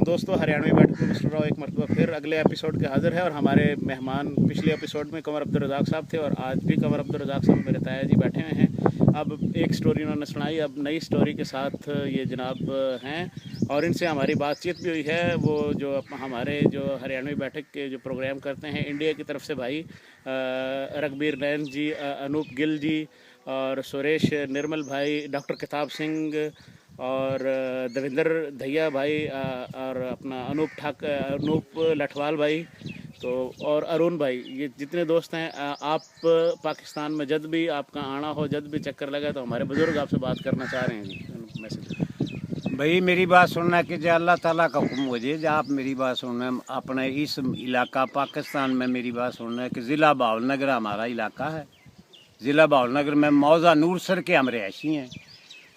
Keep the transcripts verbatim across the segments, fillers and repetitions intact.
दोस्तों, हरियाणवी बैठक में मिस्टर राव एक मरतबा फिर अगले एपिसोड के हाजिर है और हमारे मेहमान पिछले एपिसोड में कंवर अब्दुल रजाक साहब थे और आज भी कंवर अब्दुल रजाक साहब मेरे ताया जी बैठे हुए हैं। अब एक स्टोरी उन्होंने सुनाई, अब नई स्टोरी के साथ ये जनाब हैं और इनसे हमारी बातचीत भी हुई है। वो जो अप-, हमारे जो हरियाणवी बैठक के जो प्रोग्राम करते हैं इंडिया की तरफ से भाई, अ, रघबीर नैन जी, अ, अनूप गिल जी और सुरेश निर्मल भाई, डॉक्टर किताब सिंह और, अ, देवेंद्र धैया भाई, अ, और अपना अनूप ठाक-, अनूप लठवाल भाई, तो और अरुण भाई, ये जितने दोस्त हैं, अ, आप पाकिस्तान में जब भी आपका आना हो, जब भी चक्कर लगे, तो हमारे बुजुर्ग आपसे बात करना चाह रहे हैं जी, मैसेज। भाई, मेरी बात सुनना कि जे अल्लाह ताला का हुक्म हो जाए, जे आप मेरी बात सुनना, अपने इस इलाका पाकिस्तान में मेरी बात सुनना कि ज़िला भावलनगर हमारा इलाका है। ज़िला भावलनगर में मौजा नूर सर के हम रहायशी हैं।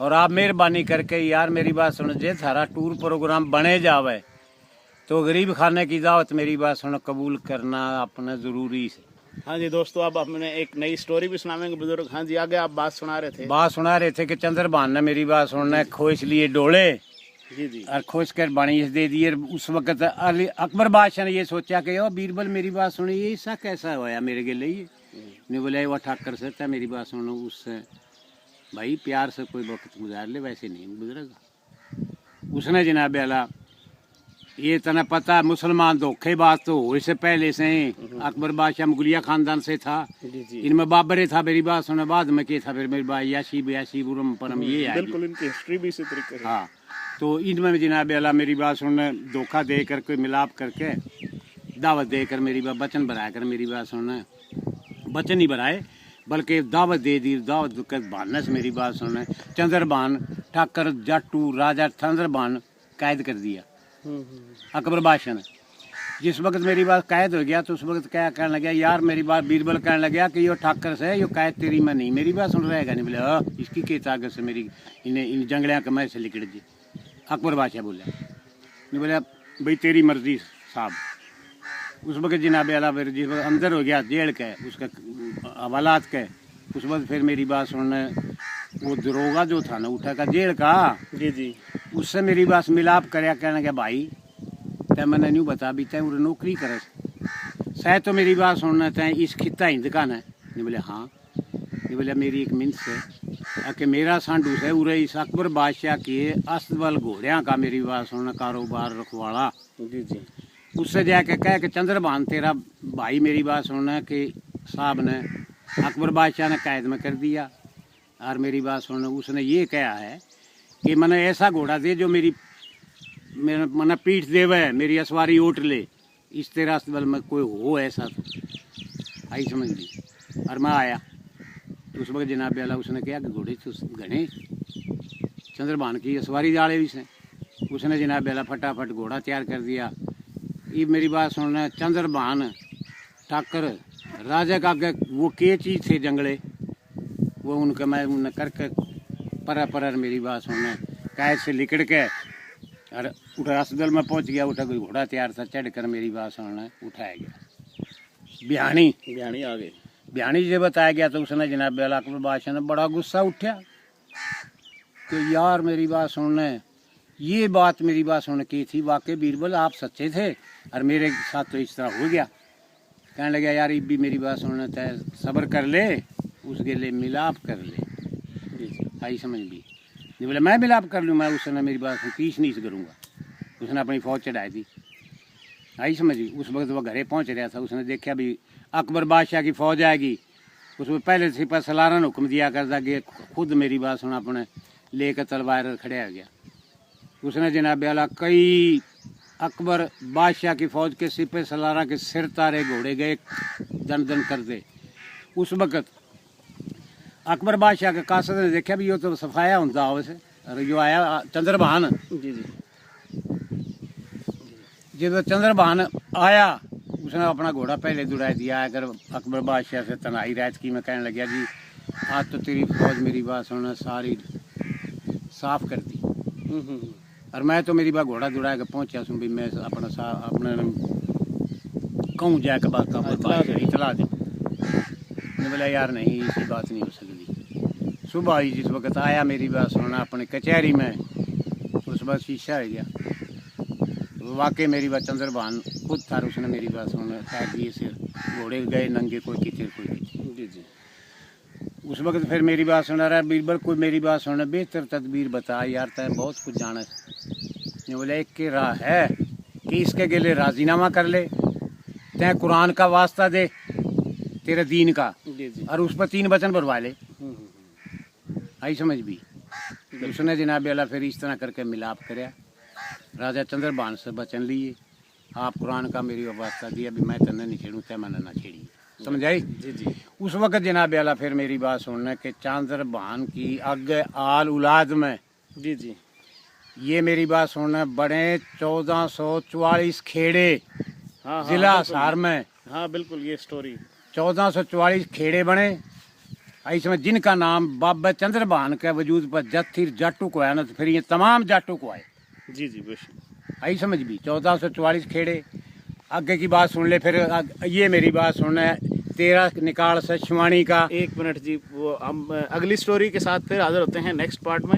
और आप मेहरबानी करके यार मेरी बात सुन, जे थारा टूर प्रोग्राम बने जावे तो गरीब खाने की दावत मेरी बात सुन कबूल करना अपना ज़रूरी है। हाँ जी दोस्तों, अब हमने एक नई स्टोरी भी सुनावेंगे बुजुर्ग। हाँ जी, आगे आप बात सुना रहे थे। बात सुना रहे थे कि चंद्रभान ने मेरी बात सुनना खोस लिए डोले जी जी। और खोस कर बाणी दे दिए। उस वक्त अली अकबर बादशाह ने ये सोचा कि ओ बीरबल, मेरी बात सुन, ये ऐसा कैसा होया मेरे गेले? ये नहीं बोला, वो ठाकर से था, मेरी बात सुन, उससे भाई प्यार से कोई वक्त गुजार ले, वैसे नहीं गुजरेगा। उसने जनाब आला, ये तने पता, मुसलमान धोखेबाज तो हो, इससे पहले से ही अकबर बादशाह मुगलिया खानदान से था। जी जी। इनमें बाबर था, मेरी बात सुने, बाद में के था फिर मेरी बात याशीब, याशीब उरम परम, ये है जी। बिल्कुल, इनकी हिस्ट्री भी इसी तरीके से। हाँ, तो इनमें भी जनाब आला मेरी बात सुनने धोखा दे कर, कोई मिलाप करके, दावत देकर मेरी बात, वचन भरा कर मेरी बात सुनने, वचन नहीं भराए, बल्कि दावत दे दी। दावत के बहाने से मेरी बात सुनने चंद्रभान ठाकर जाटू राजा चंद्रभान कैद कर दिया हम्म, हम्म। अकबर बादशाह ने। जिस वक्त मेरी बात कैद हो गया, तो उस वक्त क्या कहने लगा, यार मेरी बात, बीरबल कहने लगा कि यो ठाकर से, यो कैद तेरी में नहीं, मेरी बात सुन रहेगा नहीं। बोले, "हाँ, इसकी के ताकत से मेरी, इन्हें, इन जंगलियां के मैं से लिकड़ जी।" अकबर बादशाह बोला, नहीं बोला, "भाई तेरी मर्जी साहब।" उस वक्त जनाब आला फिर जिस वक्त अंदर हो गया जेल के, उसके हवालात के, उस वक्त फिर मेरी बात सुनने वो दरोगा जो था ना उठा का जेल का, जी जी। उससे मेरी बात मिलाप करया, कहने के, "भाई, तै मैंने न्यू बता भी तै उरे नौकरी करे, शायद तो मेरी बात सुनने तै इस खित्ता हिंद का ना?" नहीं बोले, "हाँ।" नहीं बोले, "मेरी एक मिन्त से, आके मेरा सांडू से उरे इस अकबर बादशाह के अस्तबल घोड़ियां का मेरी बात सुनने कारोबार रखवाला।" जी जी। उससे जाके कह के चंद्रभान तेरा भाई मेरी बात सुनने के साहब ने अकबर बादशाह ने कैद में कर दिया। और मेरी बात सुन, उसने ये कहा है कि मैंने ऐसा घोड़ा दे जो मेरी, मेरे, मैंने पीठ देवे, मेरी असवारी ओट ले। इस तेरा अस्तबल में कोई हो ऐसा तो आई समझ ली। और मैं आया तो उस वक्त जनाब आला उसने कहा कि घोड़े तो घने चंद्रभान की असवारी जाले भी से। उसने जनाब आला फटाफट घोड़ा तैयार कर दिया। ये मेरी बात सुनने चंद्रभान ठाकर राजा के आगे वो के चीज थे जंगले, वो उनके मैं उन्हें करके परा परा मेरी बात सुनने कैद से लिकड़ के और उठा अस्तबल में पहुंच गया। उठा कोई घोड़ा तैयार था, चढ़ कर मेरी बात सुनने उठाया गया। बिहानी बिहानी आ गए। बिहानी जे बताया गया तो उसने जनाब आला अकबर बादशाह ने बड़ा गुस्सा उठा कि यार मेरी बात सुनने, ये बात मेरी बात सुन के थी, वाकई बीरबल आप सच्चे थे और मेरे साथ तो इस तरह हो गया। कहने लगा, "यार, इब भी मेरी बात सुनने तै सब्र कर ले, उस गेले मिलाप कर ले।" जी जी। आई समझ भी नहीं बोले, "मैं मिलाप कर लूँ, मैं उसने मेरी बात सुन, तीस नहीं करूँगा।" उसने अपनी फौज चढ़ाई दी। आई समझ भी, उस वक्त वो घरे पहुँच रहा था, उसने देखा भी अकबर बादशाह की फौज आएगी। उसमें पहले सिपह सलारा ने हुक्म दिया करता कि खुद मेरी बात सुन, अपने लेकर तलवार खड़े हो गया। उसने जनाब आला कई अकबर बादशाह की फौज के सिपह सलारा के सिर तारे घोड़े गए दन दन करते। उस वक्त अकबर बादशाह के कासद ने देखा भी यो तो सफाया होता हो से, और यो आया चंद्रभान। जी जी। जब चंद्रभान आया, उसने अपना घोड़ा पहले दौड़ा दिया, अगर अकबर बादशाह से तनाई रात की में कहने लगा, "जी, आज तो तेरी फौज मेरी बात सुन सारी साफ कर दी।" हम्म, हम्म, हम्म। और मैं तो मेरी बात घोड़ा दौड़ा के पहुंचा सूं भी मैं अपना सा-, अपने कहूँ जाके बात का इतला बात दे। इतला दे। मैं बोला, "यार नहीं, इसी बात नहीं हो सकती।" सुबह ही जिस वक्त आया मेरी बात सुनना अपनी कचहरी में, उस वक्त शीशा हो गया। वाकई मेरी बात चंद्रभान खुद था, उसने मेरी बात सुन, कह दिए सिर, घोड़े गए नंगे, कोई किचर कोई किचर। जी, जी। उस वक्त फिर मेरी बात सुना रहा बीरबल, कोई मेरी बात सुन, बेहतर तदबीर बता यार, तै बहुत कुछ जाना है। ये बोला, एक के राह है कि इसके गेले राजीनामा कर ले, तै कुरान का वास्ता दे, तेरे दीन का, जी, जी। और उस पर तीन वचन भरवा ले। हम्म, हम्म, हम्म। आई समझ भी। बिल्कुल। उसने जनाब आला फिर इस तरह करके मिलाप करया, राजा चंद्रभान से वचन लिए, आप कुरान का मेरी वास्ता दिया भी मैं तन्ने नहीं छेड़ूं, तै मैंने ना छेड़ी। समझ आई? जी, जी। उस वक्त जनाब आला फिर मेरी बात सुनने के चंद्रभान की आगे आल औलाद में, जी, जी। ये मेरी बात सुनने, बड़े चौदह सौ चौवालीस खेड़े, हाँ, हाँ, जिला बिल्कुल। हिसार में। हाँ, बिल्कुल, ये स्टोरी। चौदह सौ चौवालीस खेड़े बने, इसमें जिनका नाम बाबा चंद्रभान के वजूद पर जत्थीर जाटू को आया ना, तो फिर ये तमाम जाटू को आए। जी, जी, बेशक। आई समझ भी, चौदह सौ चौवालीस खेड़े। आगे की बात सुन ले, फिर आग-, ये मेरी बात सुन ले, तेरह निकाल से शिवानी का। एक मिनट जी, वो हम, अ, अगली स्टोरी के साथ फिर हाजिर होते हैं नेक्स्ट पार्ट में।